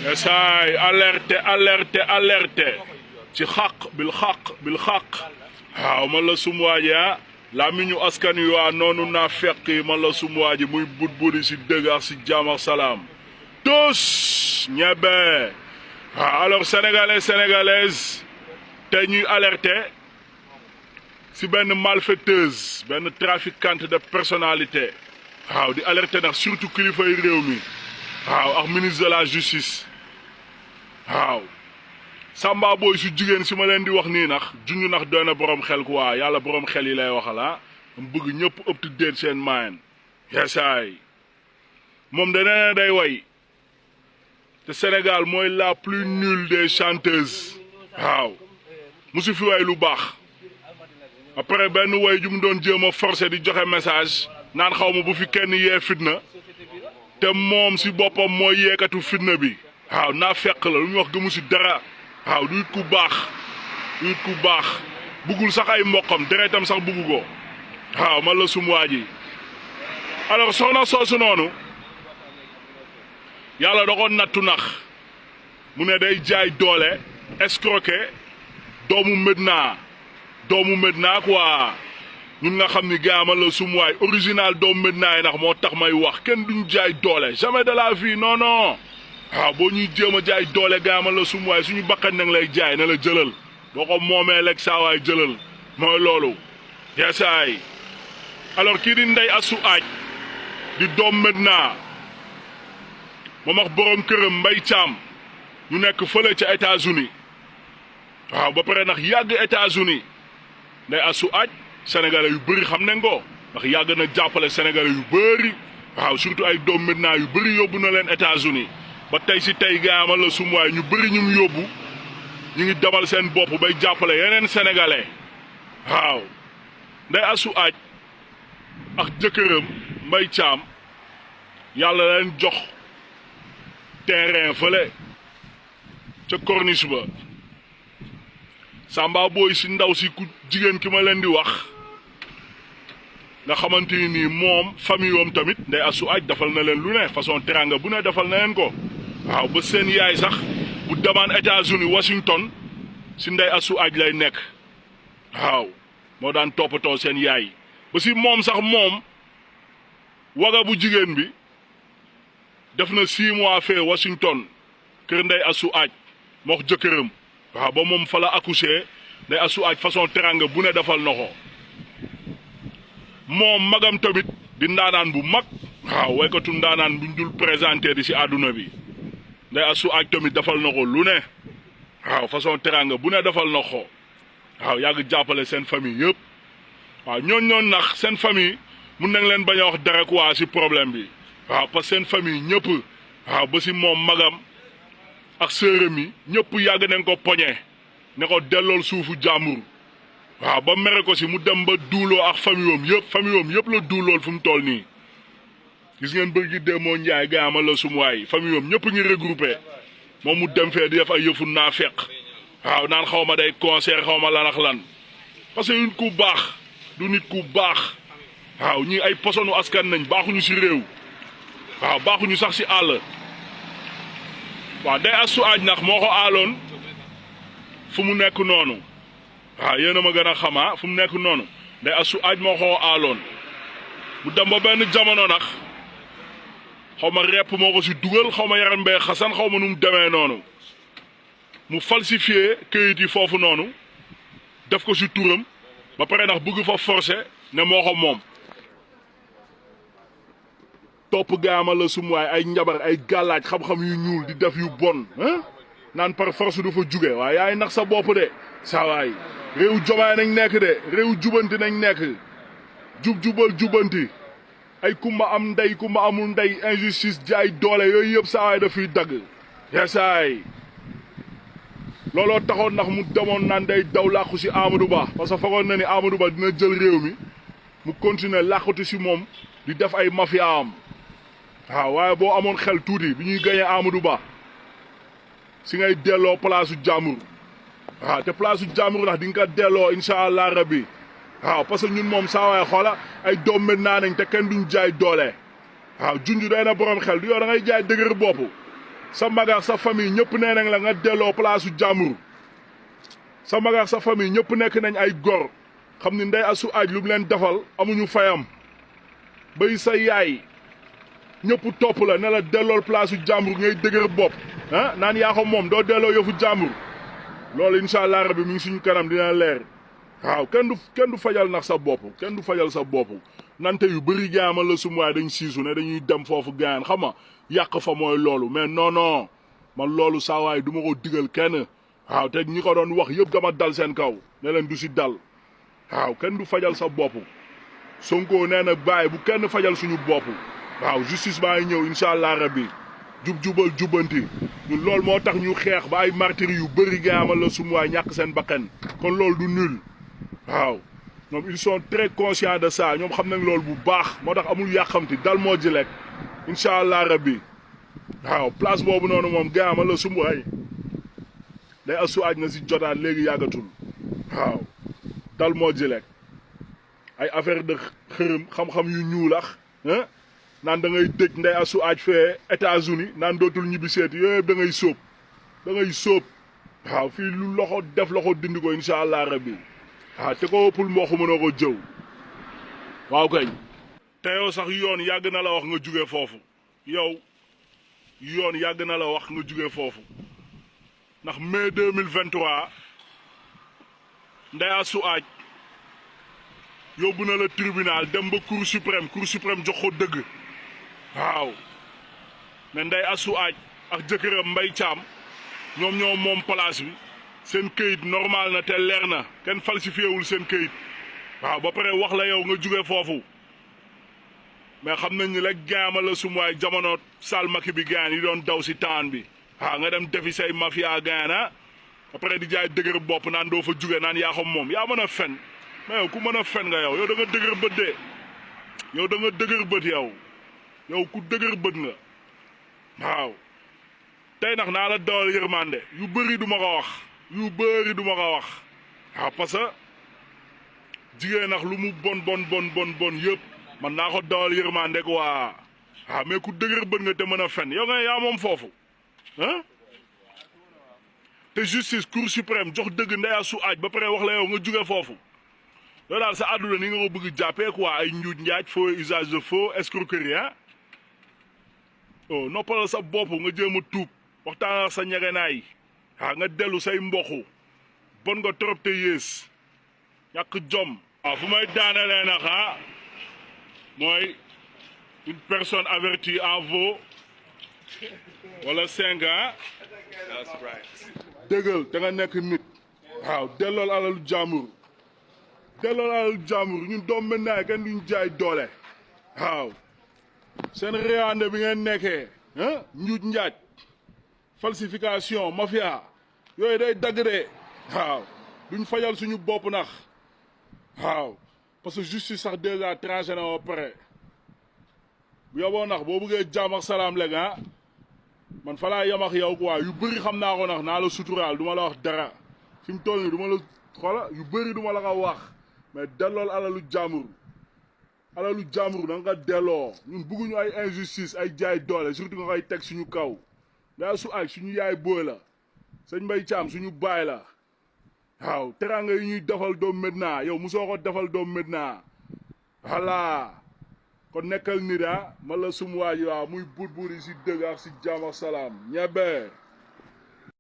yasaay alerte ci xaq bil xaq waaw man la sum waaji la mi ñu askan wi waa noonu naa fekk man la sum waaji muy budi si dëgg ak si jaam ak salaam tous ñebe waaw alors sénégalaises te ñuy alerter si benn malfaiteuse benn trafiquante de personnalité waaw di alerter nag surtout kilifa yi réew mi waaw ak ministre de la justice waaw Samba booy su jigéen si ma leen di wax nii nax junj nax doy na borom xel quoi yàlla borom xel yi lay waxal mu bëgg ñëpp up to date seen maayen yesaay moom dana day way te Sénégal mooy la plus nulle des chanteuses waaw musu fi way lu baax après benn way ju mu doon jéem a forcé di joxe message naan xaw ma bu fi kenn yee fitna te moom si boppam mooy yeekatu fitna bi waaw naa fekk la lu ñu wax gëmu si dara waaw du nit ku baax buggul sax ay mboqam deretam sax buggu ko waaw man la sum waa ji alors soxna soosu noonu yàlla da ko nattu nax mu ne day jaay doole escroquer doomu Medina quoi ñun nga xam ni gaa man la sum waay original doomu Medina yi ndax moo tax may wax kenn duñ jaay doole jamais de la vie non waaw boo ñuy jéem a jaay doole gaamal la sum waay suñu bakkan nag lay jaay na la jëlal boo ko moomee lekk saa waay jëlal mooy loolu yeesaay alors kii di Ndeye Astou Aaj di doom Medina moom ak borom këram Mbaye Thiam ñu nekk fële ca États-Unis waaw ba pare ndax yàgg États-Unis Ndeye Astou Aaj sénégalais yu bëri xam nañ ko ndax yàgg na jàppale sénégalais yu bëri waaw surtout ay doom Medina yu bëri yóbbu na leen États-Unis ba tey si tey gaamal la sum waay ñu bëri ñu ngi yóbbu ñu ngi demal seen bopp bay jàppale yeneen sénégalais waaw Ndeye Astou Aaj ak jëkkëram Mbaye Thiam yàlla leen jox terrain fële ca corniche ba Samba booy si ndaw si ku jigéen ki ma leen di wax nga xamante ni moom famille yoom tamit Ndeye Astou Aaj defal na leen lu ne façon teranga bu ne defal na leen ko waaw ba seen yaay sax bu demaan États-Unis Washington si Ndeye Astou Aaj lay nekk waaw moo daan toppatoo seen yaay ba si moom sax moom waga bu jigéen bi def na 6 mois fee Washington kër Ndeye Astou Aaj moo ko jëkkëram waaw ba moom fa la accouché Ndeye Astou Aaj façon teranga bu ne defal na ko moom magam tamit di ndaanaan bu mag waaw waykatu ndaanaan buñ dul présenté di si àdduna bi Ndeye Astou Aaj tamit defal na ko lu ne waaw façon teranga bu ne defal na ko waaw yàgg jàppale seen famille yëpp waaw ñooñ nax seen famille mun nañ leen bañ a wax dara quoi si problème bi waaw parce que seen famille ñëpp waaw ba si moom magam ak sërëm yi ñëpp yàgg nañ ko poñe ne ko dellool suufu jàmbur waaw ba mere ko si mu dem ba duuloo ak famille yëpp la duulool fu mu toll nii gis ngeen bëgg dee moo njaay gaamal la sum waay famille ñëpp ngi regroupé moom mu dem fee di def ay yëfu naa fekk waaw naan xaw ma day concert xaw ma lan ak lan parce que nit ku baax du nit ku baax waaw ñii ay posonu askan nañ baaxuñu si réew waaw baaxuñu sax si àll waaw Ndeye Astou Aaj nag moo ko aaloon fu mu nekk noonu waaw yéen a ma gën a xamaa fu mu nekk noonu Ndeye Astou Aaj moo ko aaloon mu dem ba benn jamono nag xaw ma repp moo ko si dugal xaw ma yaram bee xasan xaw ma nu mu demee noonu mu falsifié këyit yi foofu noonu def ko si turam ba pare ndax bëgg fa forcé ne moo ko moom topp gaama la sum waay ay njabar ay gàllaaj xam-xam yu ñuul di def yu bon naan par force du fa jóge waaye yaay nax sa bopp de saa waay réew jomaay nañ nekk de réew jubanti nañ nekk jubal jubanti ay kumba am ndey kumba amul ndey injustice jaay doole yooyu yëpp saa waay dafiy dagg yeesaay looloo taxoon ndax mu demoon naan day daw làqu si Amadou Ba parce que fagoon na ni Amadou Ba dina jël réew mi mu continuer làqatu si moom di def ay mafia am waaw waaye boo amoon xel tuuti bi ñuy gañee Amadou Ba si ngay delloo place su jàmbur waaw te place su jàmbur ndax di nga ko delloo incha allah rabbi waaw parce que ñun moom saa waay xoola ay doom nañ te kenn duñ jaay doole waaw junj day na borom xel du yow da ngay jaay dëgër bopp sa magax sa famille ñëpp nee nañ la nga delloo place su jàmbur sa magax sa famille ñëpp nekk nañ ay gor xam ni Ndeye Astou Athie lu mu leen defal amuñu fayam bay sa yaay ñëpp topp la ne la dellool place su jàmbur ngay dëgër bopp ah naan yaa ko moom doo delloo yëfu jàmbur loolu incha allah rabbi mi ngi suñu kanam dina leer waaw kenn du fajal nax sa bopp kenn du fajal sa bopp nante yu bëri gaama la sum waay dañ siisu ne dañuy dem foofu gaan xam nga yàq fa mooy loolu mais non man loolu saa waay du ma ko digal kenn waaw te ñi ko doon wax yëpp dama dal seen kaw ne leen du si dal waaw kenn du fajal sa bopp Sonko nee na bàyyi bu kenn fajal suñu bopp waaw justice baa ngi ñëw incha allah rabbi jubal jubbanti ñun loolu moo tax ñu xeex ba ay martyrs yu bëri gaama la sum waay ñàkk seen bakkan kon loolu du nul waaw ñoom ils sont très conscients de ça ñoom xam nañ loolu bu baax moo tax amul yàqamti dal moo ji lekk incha allah rabbi waaw place boobu noonu moom gaama la sum waay Ndeye Astou Athie na si jotaat léegi yàggatul waaw dal moo ji lekk ay affaire de xërëm xam-xam yu ñuulax naan da ngay dëj Ndeye Astou Athie fee États-Unis naan dootul ñibbi seeti yooyu da ngay sóob waaw fii lu loxo def loxo dindi ko incha allah rabbi waaw te ko ëppul mboq mënoo ko jëw waaw kay te yow sax yoon yàgg na la wax nga jóge foofu yow yoon yàgg na la wax nga jóge foofu ndax mai 2023 Ndeye Astou Athie yóbbu na la tribunal dem ba cour suprême jox ko dëgg waaw mais Ndeye Astou Athie ak jëkkëram Mbaye Thiam ñoom ñoo moom place bi seen këyit normal na te leer na kenn falsifié wul seen këyit waaw ba pare wax la yow nga jóge foofu mais xam nañ ni la gaama la sumuwaay jamono salmaki bi gaan yi doon daw si taan bi waaw nga dem defi say mafia gaana après di jaay dëgër bopp naan doo fa jóge naan yaa ko moom yaa mën a fen mais yow ku mën a fen nga yow da nga dëgër bët de yow da nga dëgër bët yow ku dëgër bët nga waaw tey nag naa la dawal yërmande yu bëri du ma ko wax waaw parce que jigéen nag lu mu bon yëpp man naa ko dawal yërmande ko waa waaw mais ku dëgër bët nga te mën a fen yow nga yaa moom foofu ah te justice cour suprême jox dëgg Ndeye Astou Athie ba pare wax la yow nga jóge foofu yow daal sa àdduna ni nga ko bëgg jàppee quoi ay njuuj njaaj faux usage de faux escroquerie oh noppalal sa bopp nga jéem a tuub waxtaan ak sa ñegenaay waaw nga dellu say mboxu bon nga trop te yées ñàkk jom waaw fu may daanelee nag mooy une personne avertie en vaut wala 5 ans dëggal da nga nekk nit waaw dellool alalu jàmbur ñun doom maintenant kenn duñ jaay doole waaw seen réewande bi ngeen nekkee njuuj njaaj falsification mafia yooyu day dagg de waaw duñ fajal suñu bopp nax waaw parce que justice sax déjà tranché na ba pare bu yoboo nax boo bëggee jàmm ak salaam léegi man fa laa yem ak yow quoi yu bëri xam naa ko nax naa la suturaal du ma la wax dara fi mu toll nii du ma la xoola yu bëri du ma la ko wax mais dellool alalu jàmbur da nga delloo ñun bëgguñu ay injustice ay jaay doole surtout nga koy teg suñu kaw Ndeye Astou Athie suñu yaay booy la sëñ Mbaye Thiam suñu baay la waaw teranga yi ñuy defal doom Medina yow mosoo ko defal doom Medina voilà kon nekkal nit ma la sum waaji waaw muy buur yi si dëgg ak si jaam ak salaam ñebe